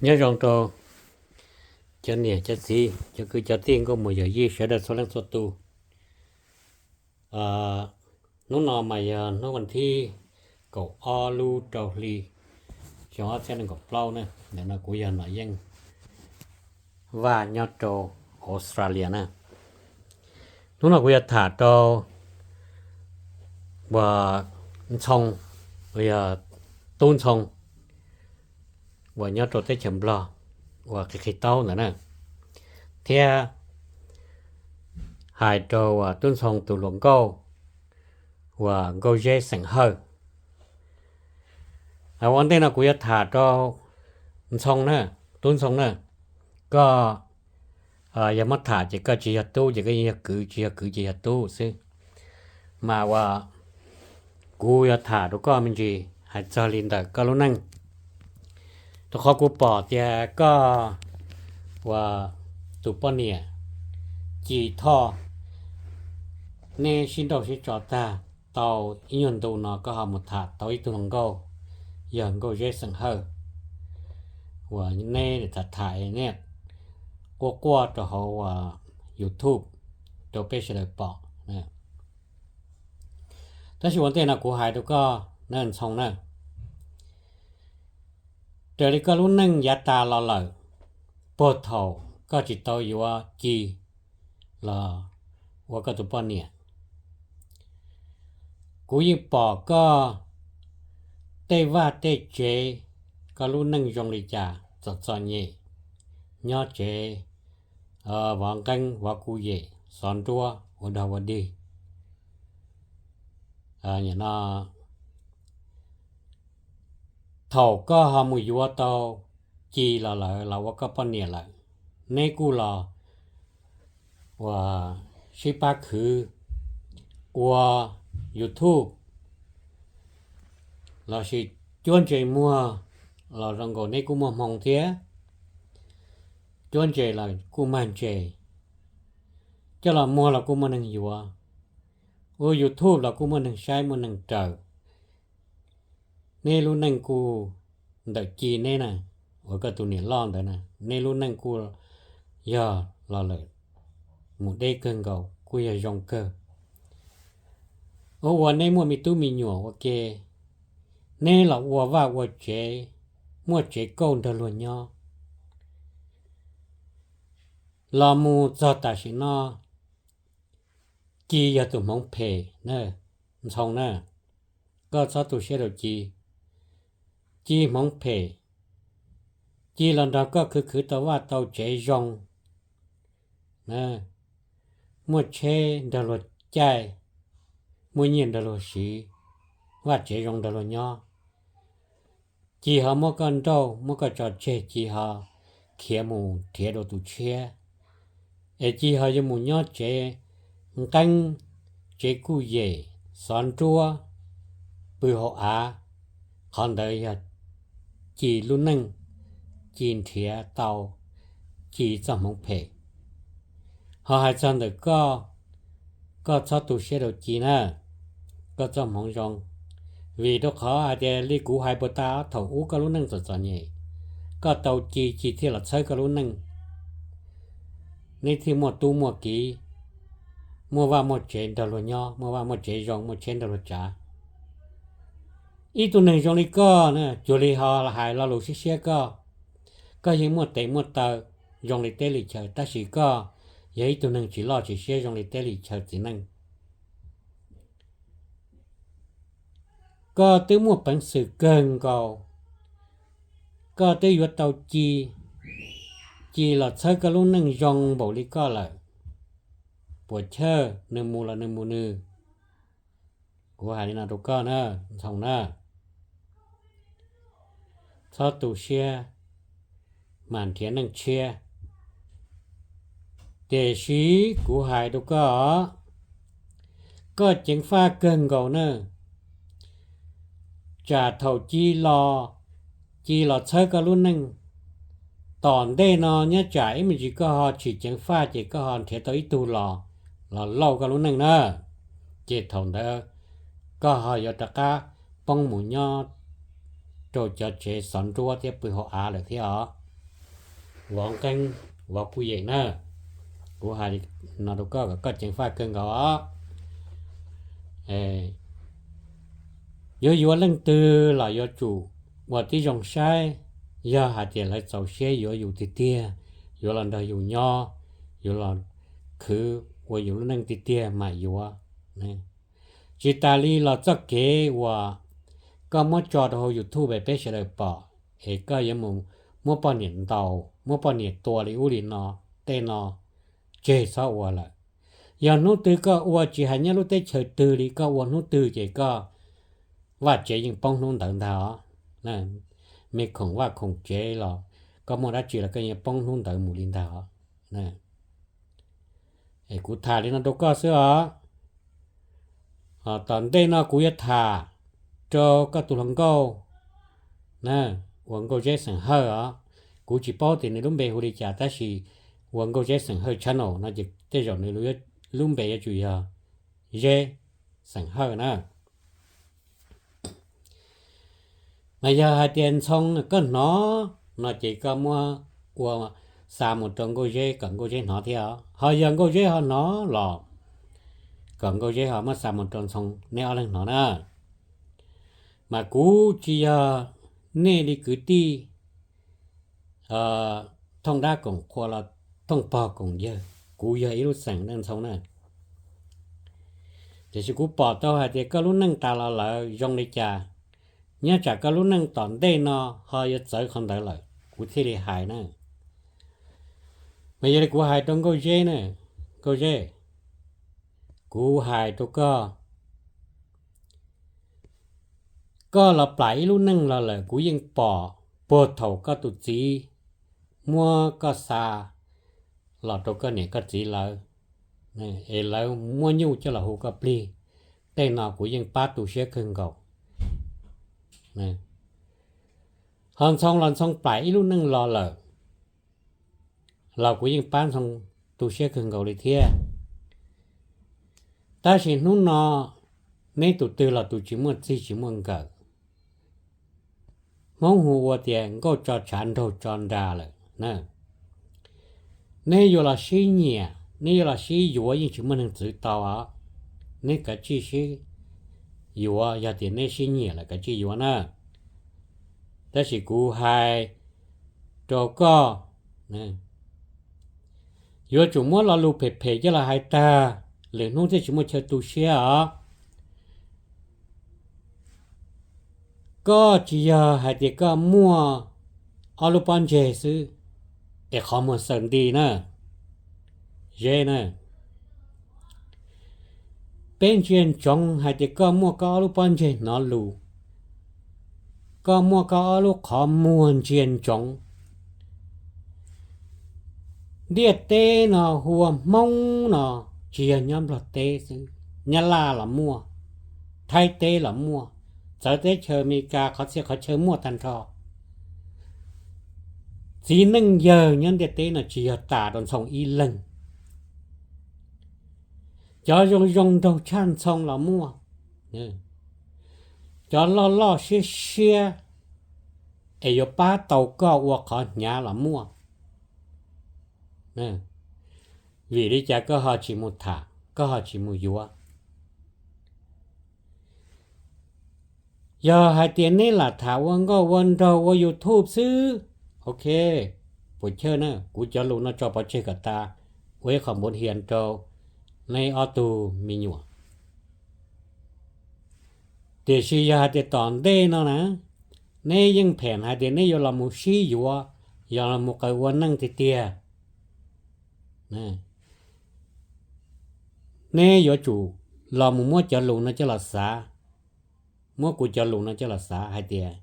Nyob zoo rau cov niam cov txiv, cov kwv cov tij, nkauj muam yawm yij sawv daws txhua leej txhua tus. Hnub no mas yog hnub vas thib kaum ob lub rau hli xyoo ob txhiab nees nkaum plaub na. Ntawm no kuv yog Nom Yeej Vaj nyob rau Australia na. Hnub no kuv yog tham rau uas Ntxhoo, uas yog Tub Ntxhoo uas nyob rau teb chaws Nplog uas qhia qhia taub ntawd na, thiab hais rau uas Tub Ntxhoo tus hluas nkauj uas Nkauj Zeb xeem Hawj. Ua ntej no kuv yuav tham rau Ntxhoo na, Tub Ntxhoo na, koj yog muab tham ces koj tsis yog tub ces koj yeej yog kwv, tsis yog kwv ces yog tub xwb. Mas uas kuv yuav tham rau koj me ntsis hais txog li ntawm koj lub neej, rau qhov kuv pom tias koj uas tus poj niam Ci Thoj, neb sib nrauj sib tso tag tau ib nyuag ntu no koj ho mus tham tau ib tug hluas nkauj yog Nkauj Zeb xeem Hawj, uas neb tham tham ne, quaj quaj rau hauv uas YouTube rau peb sawv daws pom. Tab sis ua ntej no kuv hais rau koj na Ntxhoo na, raws li koj lub neej yav tas los lawm, puag thaum koj tsis tau yuav Ci los ua koj tus poj niam, kuv yeej pom koj tej vaj tej tsev, koj lub neej zoo li cas txom txom nyem, nyob tsev vov nqeeb vov kuv yem xov nruab ua dog ua dig. Thaum koj ho mus yuav tau Ci los lawm los ua koj poj niam lawm, neb kuj los uas sib pab khwv ua YouTube lossis cuab ntses muag los zoo nkaus neb kuj muaj hmoo thiab. Cuab ntses los kuj mag ntses, coj los muag los kuj muaj neeg yuav, ua YouTube los kuj muaj neeg saib muaj neeg raws. Neb lub neej kuj ntawm Ci neb na, uas koj tus niam loj ntawd na, neb lub neej kuj yog los lawm mus deb kawg nkaus, kuj yog zoo kawg. Ua ua neb muaj me tub me nyuam ua ke, neb los ua vaj ua tsev, muaj tsev kauj nrog luag nyob. Los mus txog tam sim no, Ci yog tus hmoov phem na, Ntxhoo na, koj txhob tu siab rau Ci. Ci hmoov phem, Ci los nrog koj khwv khwv tau vaj tau tsev zoo, muaj tsheb nrog luag caij, muaj nyiaj nrog luag siv, vaj tsev zoo nrog luag nyob. Ci ho muab koj nrauj muab koj tso tseg, Ci ho khiav mus nrhiav dua tus tshiab, es Ci ho yuav mus nyob tsev nqeeb, tsev kuj yem, xov nruab, pw hauv av. Qhov ntawd yog Ci lub neej, Ci nrhiav tau Ci txoj hmoov phem. Ho hais txog ntawm koj, koj txhob tu siab rau Ci na, koj txoj hmoov zoo. Vim rau qhov hais tias li kuv hais puag ta, thaum ub koj lub neej txom txom nyem, koj tau Ci, Ci thiaj los txhawb koj lub neej. Neb thiaj muaj tub muaj kiv, muaj vaj muaj tsev nrog luag nyob, muaj vaj muaj tsev zoo, muaj tsheb nrog luag tsav. Ib tug neeg zoo li koj na, cuag li ho hais lo lus siab siab koj, koj yeej muaj tes muaj taw zoo li teb li chaw, tab sis koj yog ib tug neeg tsis loj tsis siab zoo li teb li chaw txiv neej. Koj twb muaj peev xwm kawg nkaus, koj twb yuav tau Ci, Ci los txhawb koj lub neej zoo npaum li koj lawm. Puas chawj, nws mus los nws mus nws. Kuv hais li no rau koj na, Ntxhoo na, txhob tu siab mas nrhiav neej tshiab. Tiam sis kuv hais rau koj, koj ceev faj kawg nkaus na. Tsam thaum Ci los, Ci los txhawb koj lub neej, tom ntej no nyob tsam ib me ntsis koj ho tsis ceev faj ces koj ho nrhiav tau ib tug los, los lauj koj lub neej na, ces thaum ntawd koj ho yuav rov qab poob mus nyob rau cov tsev xov nruab thiab pw hauv av lawm thiab os. vov nqeeb, vov kuj yeem na. Kuv hais li no rau koj kom koj ceev faj kawg nkaus os. Yuav yuav leej twg los yuav tsum ua tib zoo saib, yog hais tias lawv txaus siab yuav yus tiag tiag, yuav los nrog yus nyob, yuav los khwv ua yus lub neej tiag tiag mam yuav. Tsis tas li los txoj kev uas koj muab tso rau hauv YouTube peb sawv daws pom, es koj yuav mus muab poj niam ntaus, muab poj niam tua li ub li no, tej no tseg txhob ua lawm. Yog hnub twg koj ua tsis hais nyob lub teb chaws twg li, koj ua hnub twg ces koj vaj tsev yeej poob hnub ntawd ntag os. Me khoom vaj khoom tsev los koj muaj dab tsi los koj yeej poob hnub ntawd mus li ntag os. Kuv tham li no rau koj xwb os. Tom ntej no kuv yuav tham rau koj tus hluas nkauj na, uas Nkauj Zeb xeem Hawj os. Kuv tsis paub tias nws lub npe hu li cas tab sis uas Nkauj Zeb xeem Hawj channel no ces tej zaum nws lub npe yuav tsum yog Zeb xeem Hawj na. Mas yog hais tias Ntxhoo koj hnov no ces koj muab ua xa mus rau Nkauj Zeb kom Nkauj Zeb hnov thiab os. Ho yog Nkauj Zeb ho hnov los kom Nkauj Zeb ho muab xa mus rau Ntxhoo, neb ob leeg hnov na. Mas kuv tsis yog nej li kwv tij thooj dab koom qhua los thooj pog koom yawg, kuv yog ib lub xeem Ntxhoo na. Tiam sis kuv pom tau hais tias koj lub neej tas los lawm zoo li cas, nyob tsam koj lub neej tom ntej no ho yuav txawv qhov ntawd lawm kuv thiaj li hais na. Mas yog li kuv hais rau Nkauj Zeb na, Nkauj Zeb, kuv hais rau koj, koj los plam ib lub neej los lawm kuv yeej pom puag thaum koj tus txiv muab koj xa los rau koj niam koj txiv lawv, es lawv muab nyuj coj los hu koj plig, tej no kuv yeej pab tu siab kawg nkaus. Ho Ntxhoo los Ntxhoo plam ib lub neej los lawm los kuv yeej pab Ntxhoo tu siab kawg nkaus li thiab. Tab sis hnub no neb tus twg los tus tsis muaj txij tsis muaj nkawm. Hmoob hu ua tias nkauj tso tshav nraug tso nra lawm na. Neb yuav los sib nyiam, neb yuav los sib yuav yeej tsis muaj neeg txwv tau os. Neb kav tsij sib yuav, yog tias neb sib nyiam lawm kav tsij yuav na. Tab sis kuv hais rau koj, yuav tsum muab lo lus phem phem coj los hais tag, lwm hnub thiaj tsis muaj chaw tu siab os. Koj tsis yog hais tias koj muaj ob lub pob ntseg xwb es qhov muag xaws nti na, Zeb na. Peb ntsia ntsoov hais tias koj muaj koj ob lub pob ntseg hnov lus, koj muaj koj ob lub qhov muag ntsia ntsoov. Ntiaj teb no hu ua Hmoob no tsis yog nyob Nplog teb xwb, Nyab Laj los muaj, Thaib teb los muaj, txawv teb chaws Amelikas qhov txhia qhov chaw muaj tag nrho. Txiv neej yawg nyob ntiaj teb no tsis yog tas rau Ntxhoo ib leeg. Cov zoo zoo nraug tshaj Ntxhoo los muaj, cov loj loj siab siab es yuav pab tau koj ua qhov hnyav los muaj. Vim li cas koj ho tsis mus tham, koj ho tsis mus yuav? Yog hais tias neb lam tham ua nkauj ua nraug ua YouTube xwb, ok, puas chawj na, kuv cov lus no tso pov tseg kom tas, ua ib qho npov hias rau neb ob tug me nyuam. Tiam sis yog hais tias tom ntej no na, neb yeej pheem hais tias neb yuav los mus sib yuav, yog los mus qaws ua neej tiag tiag, neb yuav tsum los mus muab cov lus no coj los xav, muab kuv cov lus no coj los xav hais tias,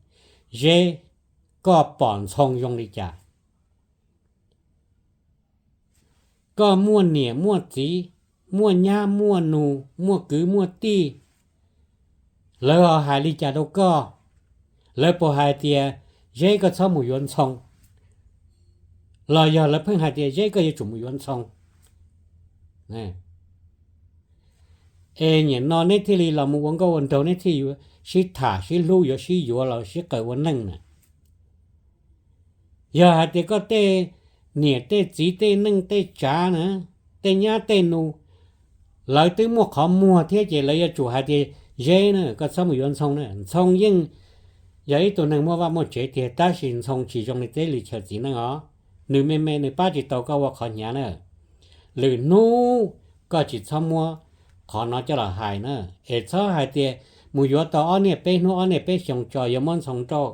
Zeb, koj pom Ntxhoo zoo li cas? Koj muaj niam muaj txiv, muaj nyab muaj nus, muaj kwv muaj tij, lawv ho hais li cas rau koj? Lawv puas hais tias, Zeb, koj txhob mus yuav Ntxhoo? Los yog lawv pheej hais tias, Zeb, koj yuav tsum mus yuav Ntxhoo? Es nim no neb thiaj li los mus ua nkauj ua nraug, neb thiaj yuav sib tham sib hlub, yuav sib yuav los sib qaws ua neej na. Yog hais tias koj tej niam tej txiv tej neej tej tsav na, tej nyab tej nus, lawv twb muaj qhov muag thiab ces lawv yuav tsum hais tias Zeb na, koj txhob mus yuav Ntxhoo na. Ntxhoo yeej yog ib tug neeg muaj vaj muaj tsev tiag, tab sis Ntxhoo tsis zoo li teb li chaw txiv neej os. Nws me me nws pab tsis tau koj ua qhov hnyav na. Lwm hnub koj tsis txhob muab qhov no coj los hais na, es txhob hais tias mus yuav tau ob niaj peb hnub ob niaj peb xyoo tso yuav muab Ntxhoo nrauj,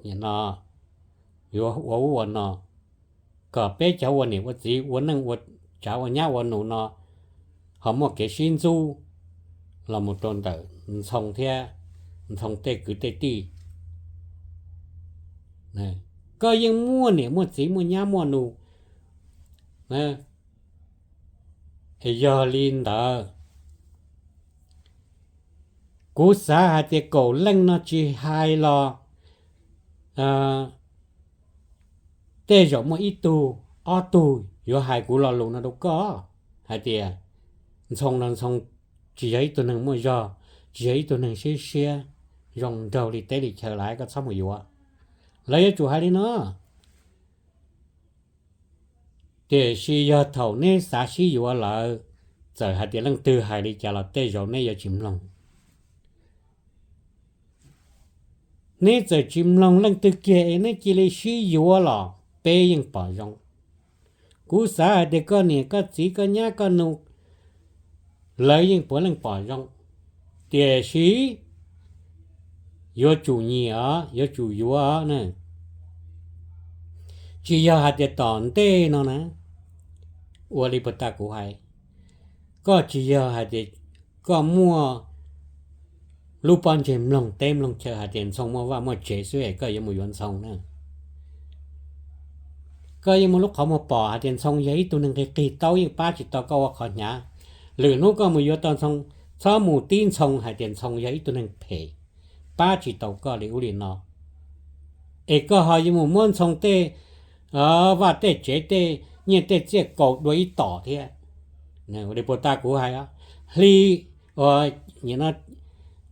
es no yuav ua ub ua no, kom peb cov ua niam ua txiv ua neej ua tsav ua nyab ua nus no ho muaj kev sib ntxub los mus rau ntawm Ntxhoo thiab Ntxhoo tej kwv tej tij. Koj yeej muaj niam muaj txiv muaj nyab muaj nus. Yog li ntawd, kuv xav hais tias kaum leej no tsis hais los tej zaum muaj ib tug ob tug yuav hais kuv lo lus no rau koj hais tias Ntxhoo no Ntxhoo tsis yog ib tug neeg muaj zog, tsis yog ib tug neeg siab siab zoo nraug li teb li chaw lawm, koj txhob mus yuav. Lawv yuav tsum hais li no. Tiam sis yog thaum neb xav sib yuav lawm, txawm hais tias leej twg hais li cas los tej zaum neb yuav tsis mloog. Neb txawm tsis mloog leej twg kiag es neb cia li sib yuav los peb yeej pom zoo. Kuv xav hais tias koj niam koj txiv koj nyab koj nus lawv yeej puav leej pom zoo, tiam sis yuav tsum nyiam os, yuav tsum yuav os na. Tsis yog hais tias tom ntej no na, ua li puag ta kuv hais, koj tsis yog hais tias koj muaj lub pob ntseg mloog teb mloog chaw hais tias Ntxhoo muaj vaj muaj tsev xwb es koj yuav mus yuav Ntxhoo na. Koj yeej muaj lub qhov muag pom hais tias Ntxhoo yog ib tug neeg qig qig taub yeej pab tsis tau koj ua qhov hnyav. Lwm hnub koj mus yuav tau Ntxhoo, txhob mus tib Ntxhoo hais tias Ntxhoo yog ib tug neeg phem, pab tsis tau koj li ub li no, es koj ho yuav mus muab Ntxhoo tej vaj tej tsev tej nyiaj tej txiaj kaus dua ib tom thiab. Ua li puag ta kuv hais, hli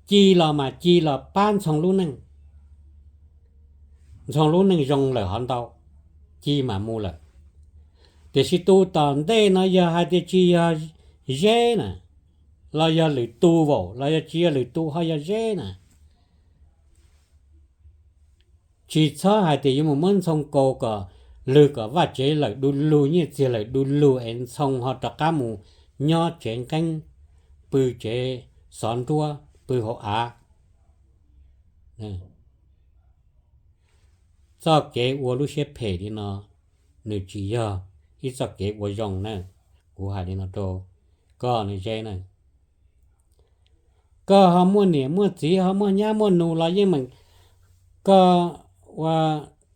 ci los mas ci los pab Ntxhoo lub neej. Ntxhoo lub neej zoo lawm hov ntau, ci mas mus lawm. Tiam sis tus tom ntej no yog hais tias tsis yog Zeb na, los yog lwm tus vaum los yog tsis yog lwm tus ho yog Zeb na, tsis txhob hais tias yuav mus muab Ntxhoo kaus kom lwg kom vaj tsev lawm du lug nyiaj txiag lawm du lug es Ntxhoo ho rov qab mus nyob tsev nqeeb, pw tsev xov nruab pw hauv av. Txoj kev ua lub siab phem li no nws tsis yog ib txoj kev ua zoo na. Kuv hais li no rau koj na Zeb na, koj ho muaj niam muaj txiv ho muaj nyab muaj nus los yeej meem, koj ua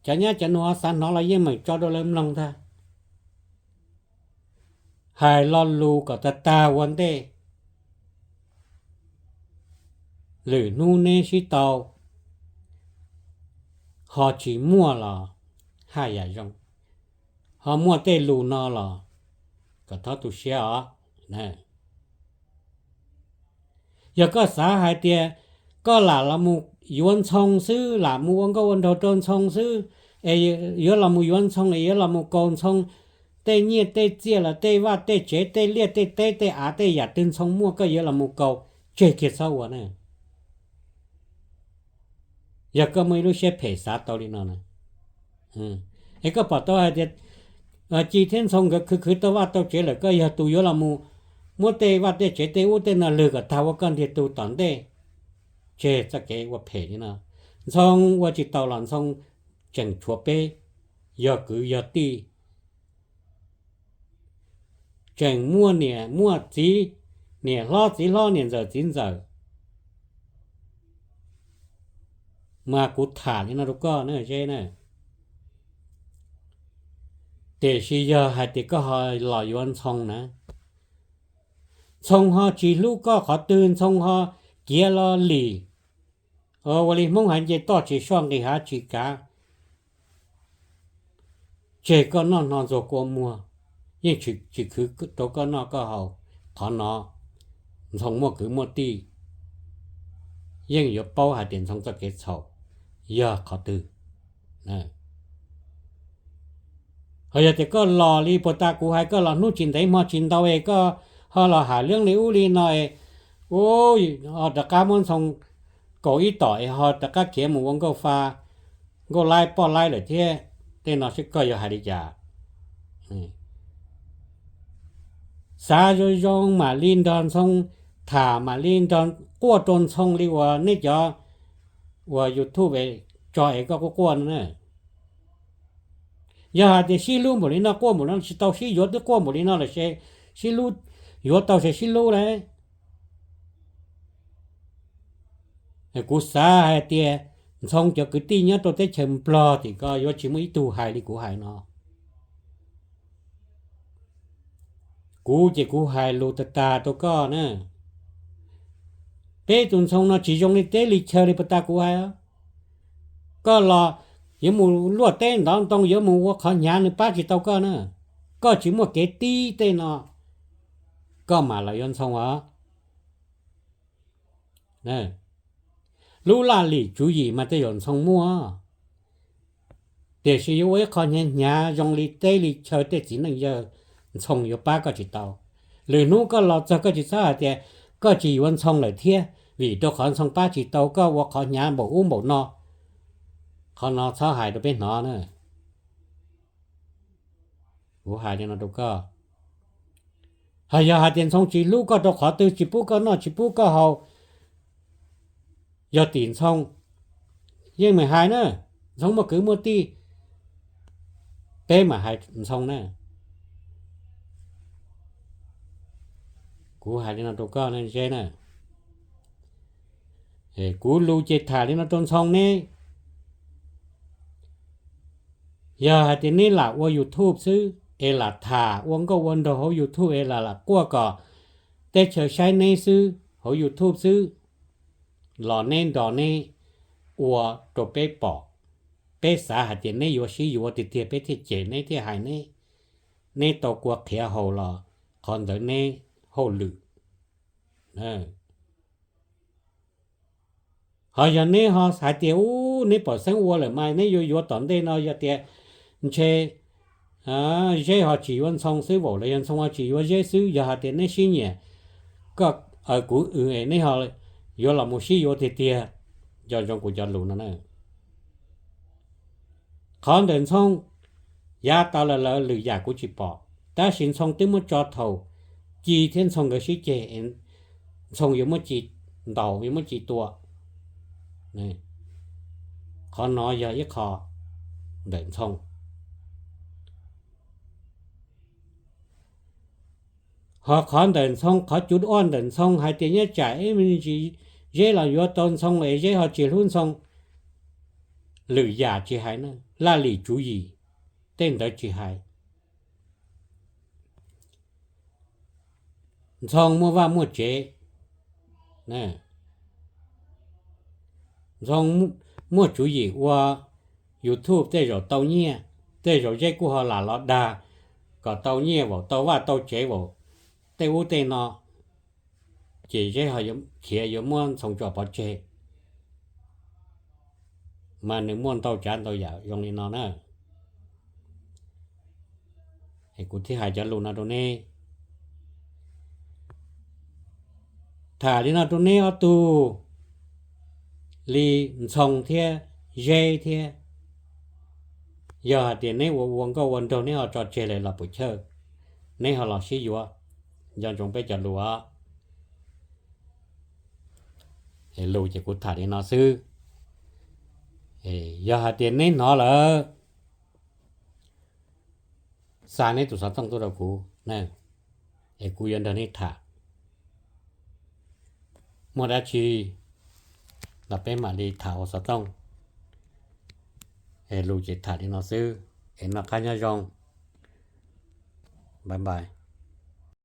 cov nyab cov nus ho xav hnov los yeej meem tso rau lawv mloog ntag. Hais lo lus kom tag tag ua ntej, lwm hnub neb sib tau ho tsis muaj los haj yam zoo, ho muaj tej lus no los kom txhob tu siab os. Yog koj xav hais tias koj lam los mus yuav Ntxhoo xwb, lam mus ua nkauj ua nraug rau Ntxhoo xwb, es yuav los mus yuav Ntxhoo es yuav los mus kaus Ntxhoo tej nyiaj tej txiaj los tej vaj tej tsev tej liaj tej teb tej av tej yam twg Ntxhoo muaj koj yuav los mus kaus, tseg kiag txhob ua na. Yog koj muaj ib lub siab phem xav tau li no na, es koj pom tau hais tias Ci thiab Ntxhoo nkawd khwv khwv tau vaj tau tsev lawm, koj yog tus yuav los mus muab tej vaj tej tsev tej ub tej no lwg kom tag ua koj ntiag tug tom ntej, tseg txoj kev ua phem li no. Ntxhoo ua tsis tau los Ntxhoo tseem tshuav peb, yog kwv yog tij, tseem muaj niam muaj txiv, niam hlob txiv hlob niam ntxawm txiv ntxawm. Mas kuv tham li no rau koj na Zeb na, tiam sis yog hais tias koj ho los yuav Ntxhoo na, Ntxhoo ho tsis hlub koj qhov twg, Ntxhoo ho kiav lo lim, ua li Hmoob hais nce toj tsis soj nqis hav tsis kav, tseg koj noj hno ntxuag kua muag, yeej tsis khwv rau koj noj koj haus. Qhov no Ntxhoo muaj kwv muaj tij yeej yuav paub hais tias Ntxhoo txoj kev txhaum yog qhov twg. Ho yog tias koj los li puag ta kuv hais, koj los hnub tsis ntev hmo tsis ntau es koj ho los hais liab li ub li no es, ub, ho rov qab muab Ntxhoo kaum ib tom es ho rov qab khiav mus ua nkauj fa, nkauj laib poj laib lawm thiab. Tej no seb koj yuav hais li cas? Xav zoo zoo mam li nrog Ntxhoo tham, mam li nrog quaj rau Ntxhoo li uas nej cov uas YouTube tso es koj quaj quaj no na. Yog hais tias sib hlub npaum li no, quaj npaum no tsis tau sib yuav, twb quaj npaum li no lawm ces sib hlub, yuav tau ces sib hlub lauj. Kuv xav hais tias Ntxhoo cov kwv tij nyob rau teb chaws Nplog tim ko yuav tsis muaj ib tug hais li kuv hais no. Kuv ces kuv hais lus tag tag rau koj na. Peb tus Ntxhoo no tsis zoo li teb li chaw li puag ta kuv hais. Koj los yuav mus luaj teb ntov ntoo, yuav mus ua qhov hnyav nws pab tsis tau koj na. Koj tsis muaj kev tib tej no, koj mam los yuav Ntxhoo os. Lub laj lim tswv yim mas tej zaum Ntxhoo muaj, tiam sis yuav ua ib qho hnyav hnyav zoo li teb li chaw tej txiv neej yawg, Ntxhoo yuav pab koj tsis tau. Lwm hnub koj los txog koj tsis txhob hais tias koj tsis yuav Ntxhoo lawm thiab, vim rau qhov Ntxhoo pab tsis tau koj ua qhov hnyav npaum ub npaum no. Qhov no txhob hais rau peb hnov na. Kuv hais li no rau koj. Ho yog hais tias Ntxhoo tsis hlub koj rau qhov twg, tsis pub koj noj tsis pub koj haus, yog tim Ntxhoo, yeej meem hais na, Ntxhoo muaj kwv muaj tij, peb mam hais Ntxhoo na. Kuv hais li no rau koj ne Zeb na. Kuv lus ces tham li no rau Ntxhoo ne. Yog hais tias neb lam ua YouTube xwb es lam tham ua nkauj ua nraug hauv YouTube es lam lam quaj kom teb chaws saib neb xwb hauv YouTube xwb, los neb nrog neb ua rau peb pom, peb xav hais tias neb yuav sib yuav tiag tiag peb thiaj cem neb thiaj hais neb. Neb tau kua qhiav haus los qhov ntawd neb hauj lwm. Ho yog neb ho hais tias ub neb pom xeeb ua lawm mas neb yuav yuav tom ntej no, yog tias ntshe Zeb ho tsis yuav Ntxhoo xwb vaum los yog Ntxhoo ho tsis yuav Zeb xwb, yog hais tias neb sib nyiam, koj, kuv, neb ho yuav los mus sib yuav tiag tiag, nco ntsoov kuv cov lus no na. Qhov ntawm Ntxhoo yav tas los lawm lwm yam kuv tsis pom, tab sis Ntxhoo twb muab tso thaum Ci thiab Ntxhoo nkawd sib ceg, Ntxhoo yuav muab Ci ntaus yuav muab Ci tua. Qhov no yog ib qho ntawm Ntxhoo. Ho qhov ntawm Ntxhoo, qhov cuv ob ntawm Ntxhoo hais tias nyob tsam ib me ntsis Zeb los yuav tau Ntxhoo es Zeb ho tsis hlub Ntxhoo, lwm yam tsis hais na, laj lim tswv yim tej ntawd tsis hais. Ntxhoo muaj vaj muaj tsev, Ntxhoo muaj tswv yim ua YouTube tej zaum tau nyiaj, tej zaum Zeb kuj ho lam los dag kom tau nyiaj vaum tau vaj tau tsev vaum tej ub tej no, ces Zeb ho khiav yuav muab Ntxhoo tso pov tseg, mas nws muaj ntau tsav ntau yam zoo li no na. Es kuv thiaj hais cov lus no rau neb. Tham li no rau neb ob tug li Ntxhoo thiab Zeb thiab. Yog hais tias neb ua ua nkauj ua nraug neb ho tso tseg lawm los puas chawj, neb ho los sib yuav, nco ntsoov peb cov lus os. Lus ces kuv tham li no xwb. Yog hais tias neb hnov lawm, xa neb tus xov tooj tuaj rau kuv, es kuv yuav nrog neb tham. Muaj dab tsi los peb mam li tham hauv xov tooj. Es lus ces tham li no xwb, es noj qab nyob zoo, bye bye.